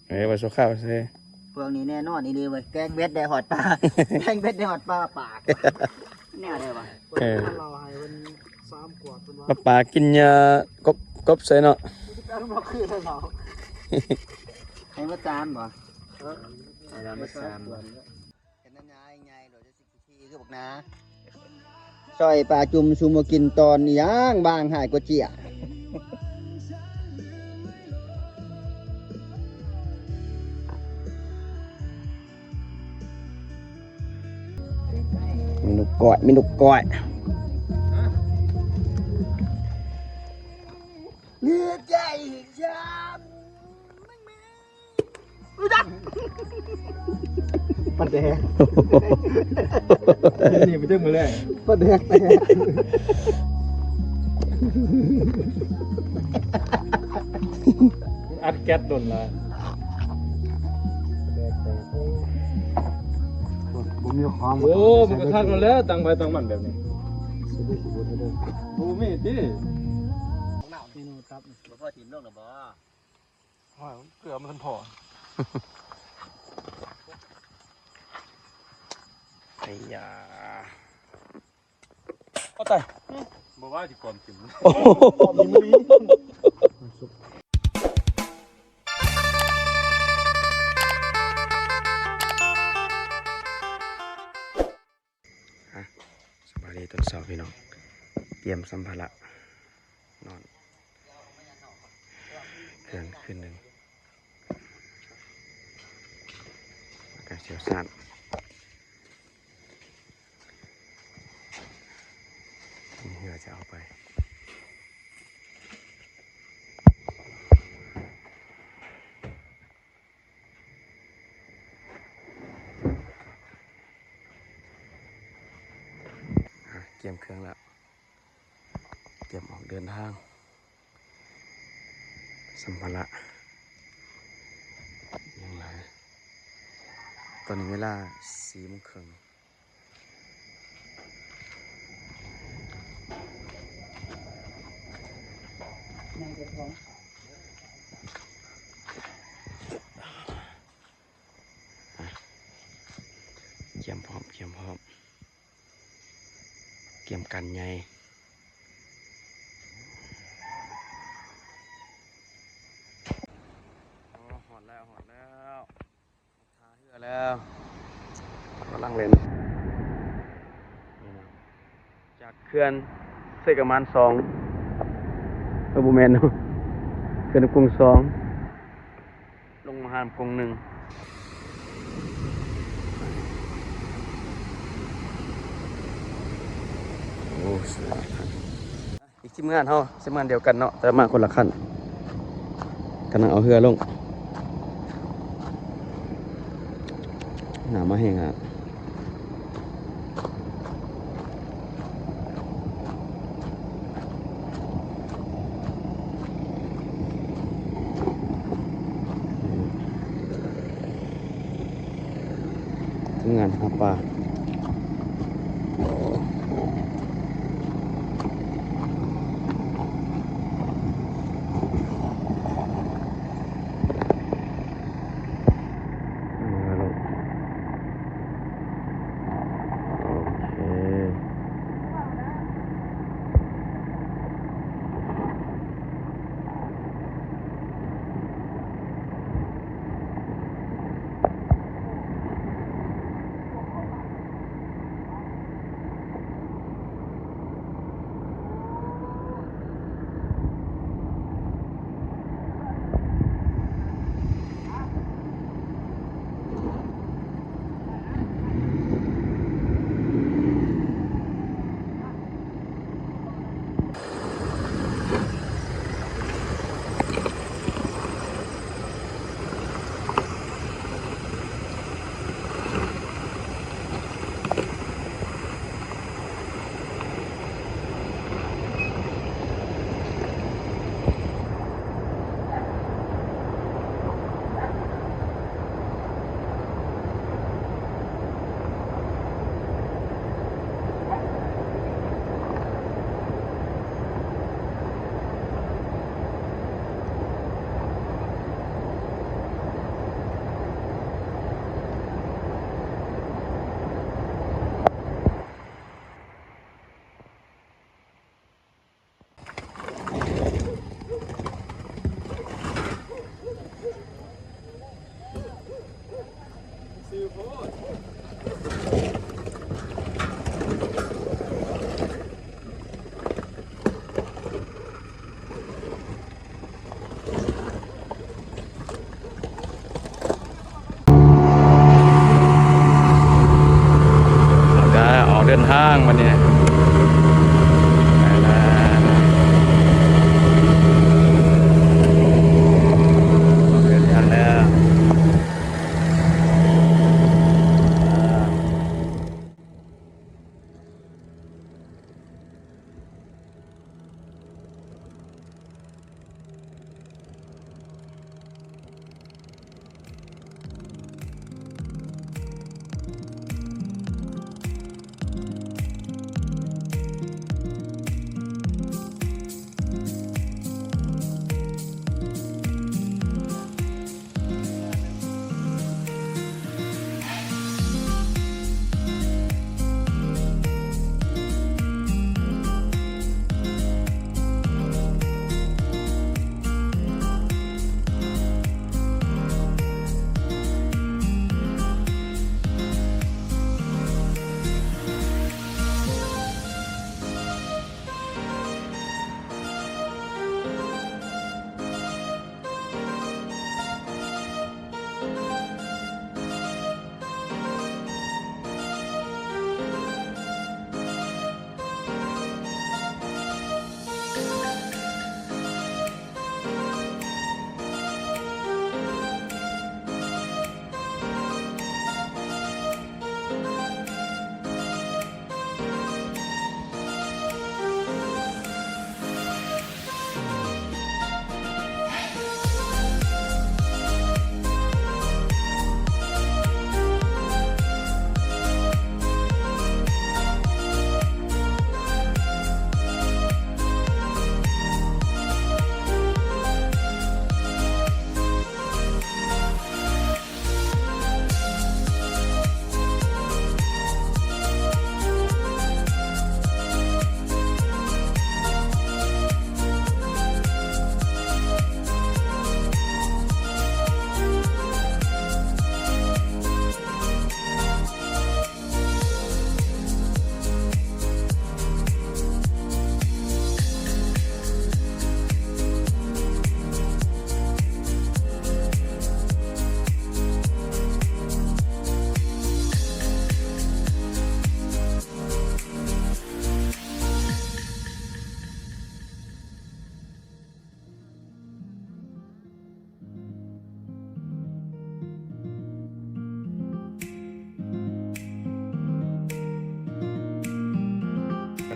ເອີ ວ່າຊົ່ວຄາວເຊີຍ. ພວກນີ້ແນ່ນອນອີ່ຫຼີເວີຍ ແກງເບັດໄດ້ຮອດປາ ແກງເບັດໄດ້ຮອດປາ ປາກ ແນວໃດວະ? ເອີ ເຮົາໃຫ້ເພິ່ນສາມຂວດ ເພິ່ນວ່າ ປາ ປາກິນຫຍ້າ ກົບ ກົບໃສ່ເນາະ ເອົາມາຄືນເຮົາ ໃຫ້ໝົດສາມບໍ່? ເອີ ໃຫ້ເຮົາໝົດສາມ ເປັນນ້ຳຍາໃຫຍ່ໂດດ ທີ່ຄືບັກໜາ ຊ່ອຍປາຈຸ່ມຊູໂມກິນຕອນອີຫຍັງ ບາງຫາຍກວ່າເຈ້ຍ. ເມນູກ້ອຍ ເມນູກ້ອຍ ເລືອດໃຫຍ່ ປາແດກ ນີ້ໄປເຖິງມື້ແລງ ປາແດກແຕກ ອັດແກັດດົນລະ ປາແດກແຕກ ໂອ້ຍ ບໍ່ມີຄວາມ ໂອ້ ມັນກະຄັກແລ້ວ ຕ່າງໃຜຕ່າງມັນແບບນີ້ ບໍ່ມີຕິ ເມນູຕັບ ບໍ່ພໍຖິ້ມລົງລະບໍ່? ໂອ້ຍ ເກືອມັນທັນພໍ ໄອ້ຢາ ເອົາຕາຍ ບໍ່ວ່າຊິກວມກິນ ອ່ະ ສະບາຍດີຕອນເຊົ້າພີ່ນ້ອງ ກຽມສຳພາລະນອນ ເຄື່ອງຄືນໜຶ່ງ ອາກາດສຽວສ້ານ ມີເຮືອຈະເອົາໄປ. ອ່ະ ກຽມເຄື່ອງແລ້ວ ກຽມອອກເດີນທາງ ສຳພາລະຍັງຫຼາຍ ຕອນນີ້ເວລາສີ່ໂມງເຄິ່ງ. ກຽມພ້ອມ ກຽມພ້ອມ ກຽມກັນໃຫຍ່ ຮອດແລ້ວ ຮອດແລ້ວ. ທ່າເຮືອແລ້ວ ກຳລັງເຫຼັ້ນ ຈາກເຂື່ອນເຊກະໝານສອງ ເອີ ບໍ່ແມ່ນເນາະ ເຂື່ອນນ້ຳກົງສອງ ລົງມາຫານ້ຳກົງໜຶ່ງ ໂອ້ ສວຍ. ອີກທີມງານເຮົາ ທີມງານດຽວກັນເນາະ ແຕ່ມາຄົນລະຄັນ ກຳລັງເອົາເຮືອລົງ ໜາວມາແຮງອ່ະ. ທີມງານຫາປາ. ໂອເຄ. ດີນທາງບັດນີ້ ໄປແລ້ວ ເດີນທາງແລ້ວ.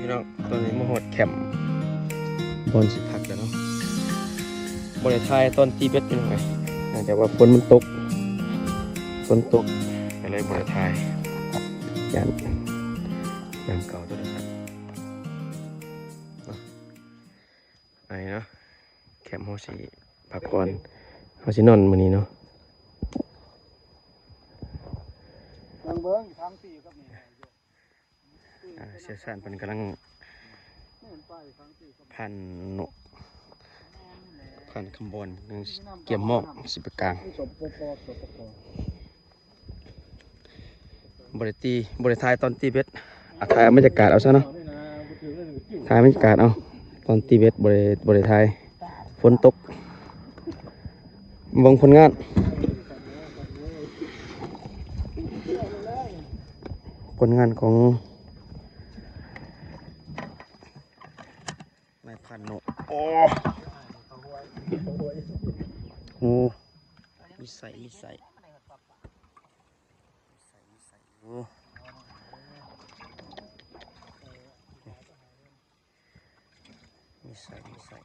ພີ່ນ້ອງ ຕອນນີ້ມາຮອດແຄມບ່ອນຊິພັກແລ້ວເນາະ. ບໍ່ໄດ້ຖ່າຍຕອນຕີເບັດພີ່ນ້ອງເອີຍ ເນື່ອງຈາກວ່າຝົນມັນຕົກ ຝົນຕົກກໍເລີຍບໍ່ໄດ້ຖ່າຍ ຢ້ານ ຍາມເກົ່າໂທລະສັບເນາະ. ອັນນີ້ເນາະ ແຄມເຮົາຊິພັກຜ່ອນ ເຮົາຊິນອນມື້ນີ້ເນາະ. ເບິ່ງໆ ທາງຕີກັບນີ້ ອ່າ ຊ່ຽວຊານເພິ່ນກຳລັງ ພັນນົກ ພັນຄຳບອນ ກຽມມອກ ຊິໄປກາງ. ບໍ່ໄດ້ຕີ ບໍ່ໄດ້ຖ່າຍຕອນຕີເບັດ ອ່ະ ຖ່າຍເອົາບັນຍາກາດເອົາຊະເນາະ ຖ່າຍບັນຍາກາດເອົາ ຕອນຕີເບັດບໍ່ໄດ້ ບໍ່ໄດ້ຖ່າຍ ຝົນຕົກ. ເບິ່ງຜົນງານ ຜົນງານຂອງນາຍພັນໂນ. ໂອ້ ໂອ້ ມີໄສ້ ມີໄສ້ ມີໄສ້ ມີໄສ້ ໂອ້ ມີໄສ້ ມີໄສ້.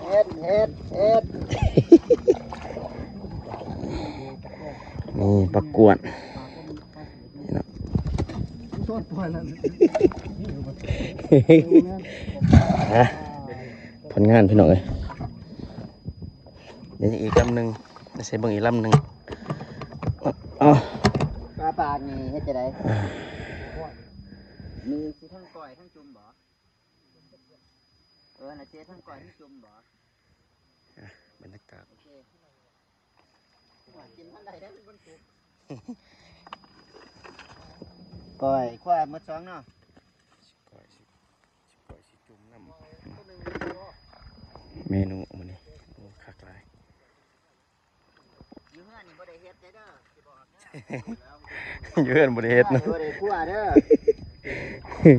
ເຮັດ ເຮັດ ເຮັດ ນີ້ປາກວດ ນີ້ເນາະ ໂດນປ່ອຍແລ້ວ ຮະ ຜົນງານພີ່ນ້ອງເອີຍ. ນີ້ອີກລຳໜຶ່ງ ໃສ່ເບິ່ງອີກລຳໜຶ່ງ. ເອົາ ປາປາກນີ້ເຮັດຈັ່ງໃດ? ອ່າ ມີຊິທັງກ້ອຍທັງຈຸ່ມບໍ່? ເອີ ນະເຈ ທັງກ້ອຍທັງຈຸ່ມບໍ່? ອ່ະ ບັນຍາກາດ ໂອເຄ ກິນທັນໃດໄດ້ ມັນສຸກ ກ້ອຍ ຂົ້ວໝົດສອງເນາະ ກ້ອຍຊິ ກ້ອຍຊິຈຸ່ມນ້ຳ ເມນູມື້ນີ້ ໂອ້ ຄັກຫຼາຍ. ຢູ່ເຮືອນນີ້ບໍ່ໄດ້ເຮັດເດີ ຢູ່ເຮືອນບໍ່ໄດ້ເຮັດເນາະ ບໍ່ໄດ້ຄົວເດີ. ເອີ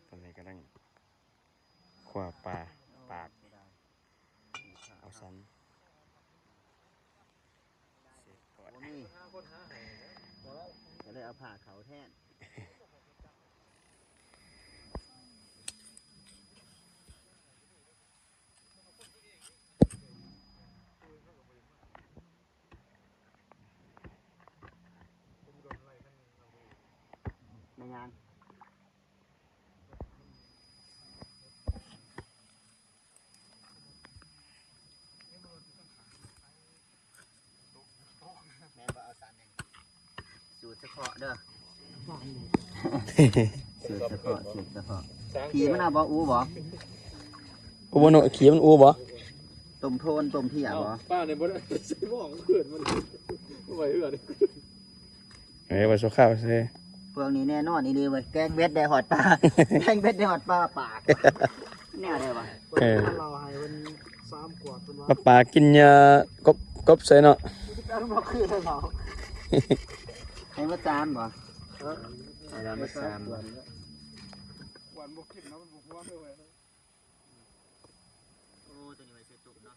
ຕອນນີ້ກຳລັງ ຂົ້ວປາ ປາກ ເອົາສັນ ໂອ້ ນີ້ ກໍເລີຍເອົາຜ້າເຂົ້າແທນ. ແມ່ນຫຍັງ? ແມ່ນບໍ່ ເອົາສາມແມ່ນ ສູດສະເພາະເດີ ສູດສະເພາະ ສູດສະເພາະ. ຂີ້ມັນເອົາບໍ່ ອູບໍ່? ອູບໍ່ເນາະ ຂີ້ມັນອູບໍ່? ຕົ້ມໂທນ ຕົ້ມເພຍບໍ່? ປ້ານີ້ບໍ່ໄດ້ໃສ່ໝໍ້ເພື່ອນມັນ ໄວ້ເຮືອນ. ເອີ ໄວ້ຊົ່ວຄາວເຊີຍ ພວກນີ້ແນ່ນອນອີ່ຫຼີເວີຍ ແກງເບັດໄດ້ຮອດປາ ແກງເບັດໄດ້ຮອດປາ ປາກ ແນວໃດວະ? ເອີ ເຮົາໃຫ້ເພິ່ນສາມຂວດ ເພິ່ນວ່າ ມາປາກກິນຫຍ້າ ກົບ ກົບໃສ່ເນາະ ເອົາມາຄືນໃຫ້ເຮົາ ໃຫ້ມາສາມບໍ່? ເອີ ໃຫ້ລາວມາສາມ ຂວັນບໍ່ກິນເນາະ ມັນບໍ່ຮ່ວງເລີຍເວີຍ. ໂອ້ ຕົວນີ້ໄວ້ໃສ່ຕົ້ມເນາະ.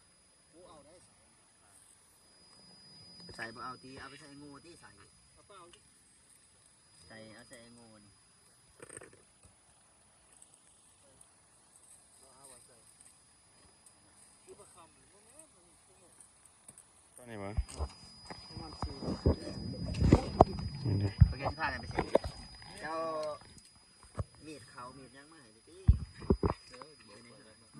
ໃສ່ບໍ່ເອົາຕິ ເອົາໄປໃສ່ໂງ່ຕິ ໃສ່ ໃສ່ ເອົາໃສ່ໂງ່ນີ້ ຕອນນີ້ບໍ່ ປະມານສີ່ ນີ້ເດ້ ເຂົາເຈົ້າຊິພາກັນໄປໃສ່ ເຈົ້າມີດເຂົ້າມີດຫຍັງມາໃຫ້ຕິ ເອີ ຢູ່ໃນເຮືອນ. ອ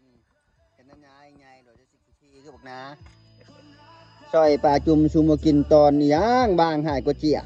ືມ ເຮັດໜ້າຍາຍໃຫຍ່ໂດດ ຈະຊິຂີ້ທີ່ຄືບັກໜາ ຊ່ອຍປາຈຸ່ມຊູໂມກິນຕອນອີ່ຫຍັງ ບາງຫາຍກວ່າເຈ້ຍ.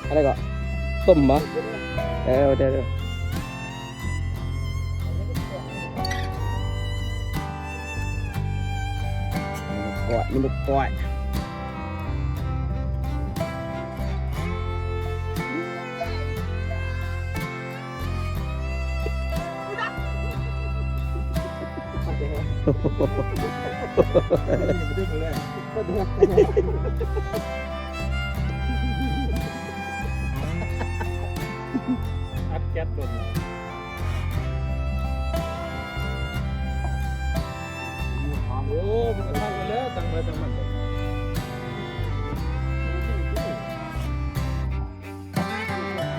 ອັນໃດກໍ ຕົ້ມບໍ່? ເອີ ເດີ ກອດ ມີລູກກອດ. ອັດແກັດໂດນ. ໂອ້ ມັນກໍທັນແລ້ວ ຕັ້ງໄປຕັ້ງມັນ. ໂອ້ ມັນກໍທັນແລ້ວ ຕັ້ງໄປຕັ້ງມັນ.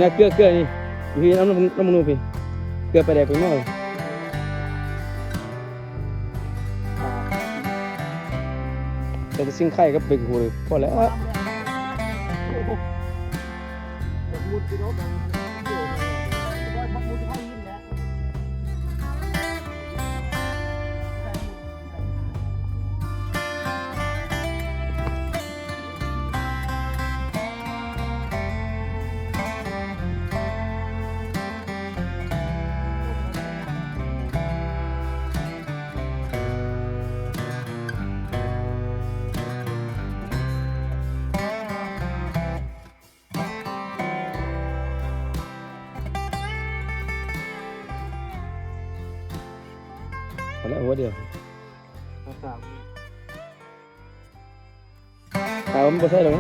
ນີ້ເກືອ ເກືອນີ້ ຢູ່ພີ້ ນ້ຳ ນ້ຳໜູພີ້ ເກືອປາແດກເປັນໝໍ້ ໃສ່ແຕ່ຊິງໄຂ່ກັບເບັກຫູເລີຍ ພໍແລ້ວ. ພໍແລ້ວຫົວດຽວ ເອົາ ມັນບໍ່ໃສ່ດອກ.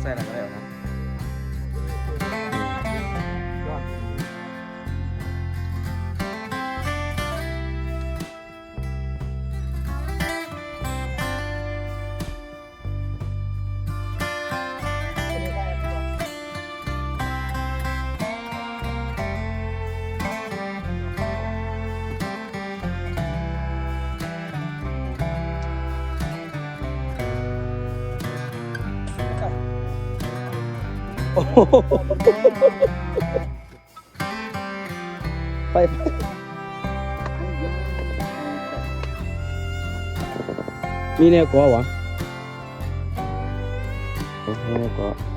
ໃສ່ແລ້ວກໍໄດ້ເນາະ. ໂອ້ໂຫ ໄປ ໄປ ມີແນວເກາະຫວາ? ໂອ້ ມີແນວເກາະ.